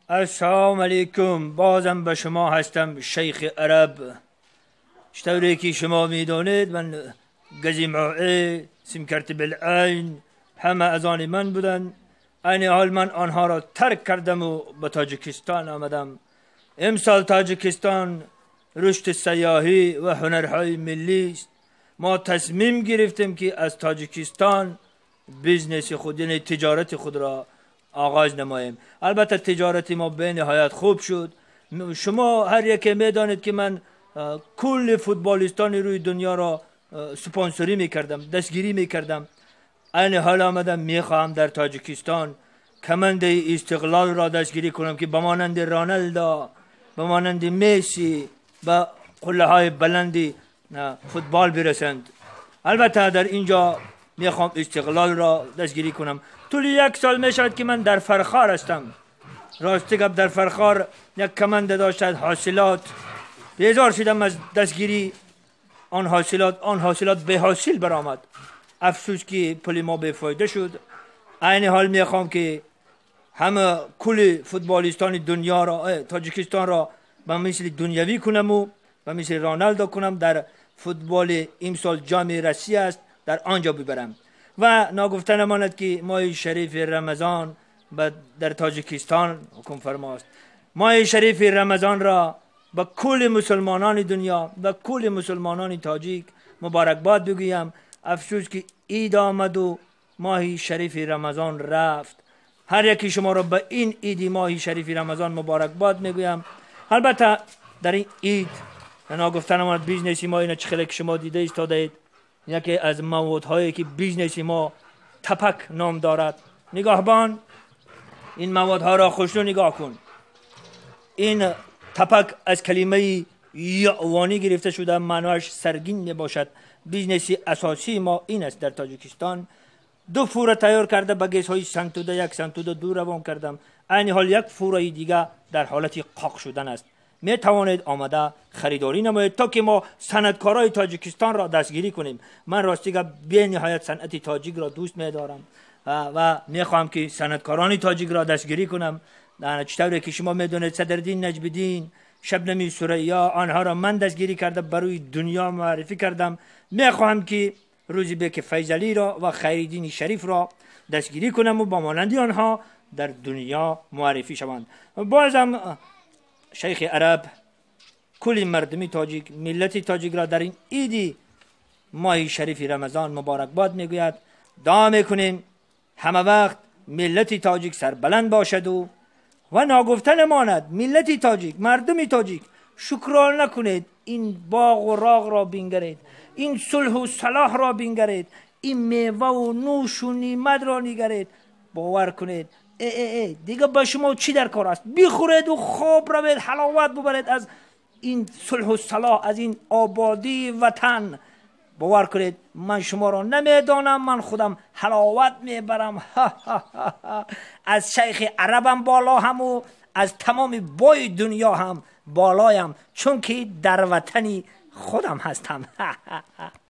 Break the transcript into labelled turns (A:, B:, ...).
A: السلام علیکم، بازم به شما هستم شیخ عرب. چطوری که شما میدانید من گزی معه سیمکرت بالعین همه از آن من بودن. عین حال من آنها را ترک کردم و به تاجیکستان آمدم. امسال تاجیکستان رشد سیاحی و هنرهای ملی است. ما تصمیم گرفتیم که از تاجیکستان business خود، یعنی تجارت خود را آغاز نماییم. البته تجارت ما به نهایت خوب شد. شما هر یکی میدانید که من کل فوتبالیستان روی دنیا را سپانسوری میکردم، دستگیری میکردم. عین حال آمدم میخواهم در تاجیکستان کمند استقلال را دستگیری کنم که به مانند رونالدو، به مانند میسی به قله های بلندی فوتبال برسند. البته در اینجا میخوام استقلال را دستگیری کنم. طول یک سال میشود که من در فرخار هستم. راستی گپ در فرخار یک کمند داشت حاصلات، بیزار شدم از دستگیری آن حاصلات. آن حاصلات به حاصل برآمد. افسوس که پول ما به فایده شد. عین حال میخوام که همه کل فوتبالیستان دنیا را، تاجیکستان را به مثل دنیوی کنم و به مثل رونالدو کنم. در فوتبال امسال جام روسیه است، در آنجا ببرم. و ناگفته نماند که ماه شریف رمضان در تاجیکستان حکم فرماست. ماه شریف رمضان را به کل مسلمانان دنیا و کل مسلمانان تاجیک مبارکباد بگویم. افسوس که عید آمد و ماه شریف رمضان رفت. هر یکی شما را به این عید ماه شریف رمضان مبارکباد میگویم. البته در این عید ناگفته نماند business ما اینا چه که شما دیده ایستاده اید، یکی از موادهایی که business ما تپک نام دارد. نگاهبان این موادها را خوشنو نگاه کن. این تپک از کلمه یعوانی گرفته شده، معنایش سرگین می باشد. business اساسی ما این است در تاجیکستان. دو فوره تیار کرده به گیس های سنتوده یک، سنتوده دو روان کردم. عین حال یک فوره دیگه در حالت قاق شدن است. می توانید آمده خریداری نمایید تا که ما صنعتکارای تاجیکستان را دستگیری کنیم. من راستی گپ بی نهایت صنعت تاجیک را دوست می دارم و می خواهم که صنعتکاران تاجیک را دستگیری کنم. چطوری که شما میدونید صدرالدین نجم‌الدین، شبنمی ثریا، آنها را من دستگیری کرده برای دنیا معرفی کردم. می خواهم که روزی به که فیضعلی را و خیرالدین شریف را دستگیری کنم و با مانند آنها در دنیا معرفی شوند. بازم شیخ عرب کل مردمی تاجیک، ملت تاجیک را در این عیدی ماه شریف رمضان مبارکباد میگوید. دعا میکنیم همه وقت ملت تاجیک سربلند باشد و ناگفته نماند ملت تاجیک، مردم تاجیک شکران نکنید. این باغ و راغ را بینگرید، این صلح و صلاح را بینگرید، این میوه و نوش و نعمت را نگرید. باور کنید ای ای ای دیگه با شما چی در کار است؟ بخورید و خواب روید، حلاوت ببرید از این صلح و صلاح، از این آبادی وطن. باور کنید من شما را نمیدانم، من خودم حلاوت میبرم. از شیخ عربم بالا هم و از تمام بای دنیا هم بالایم، چون که در وطنی خودم هستم.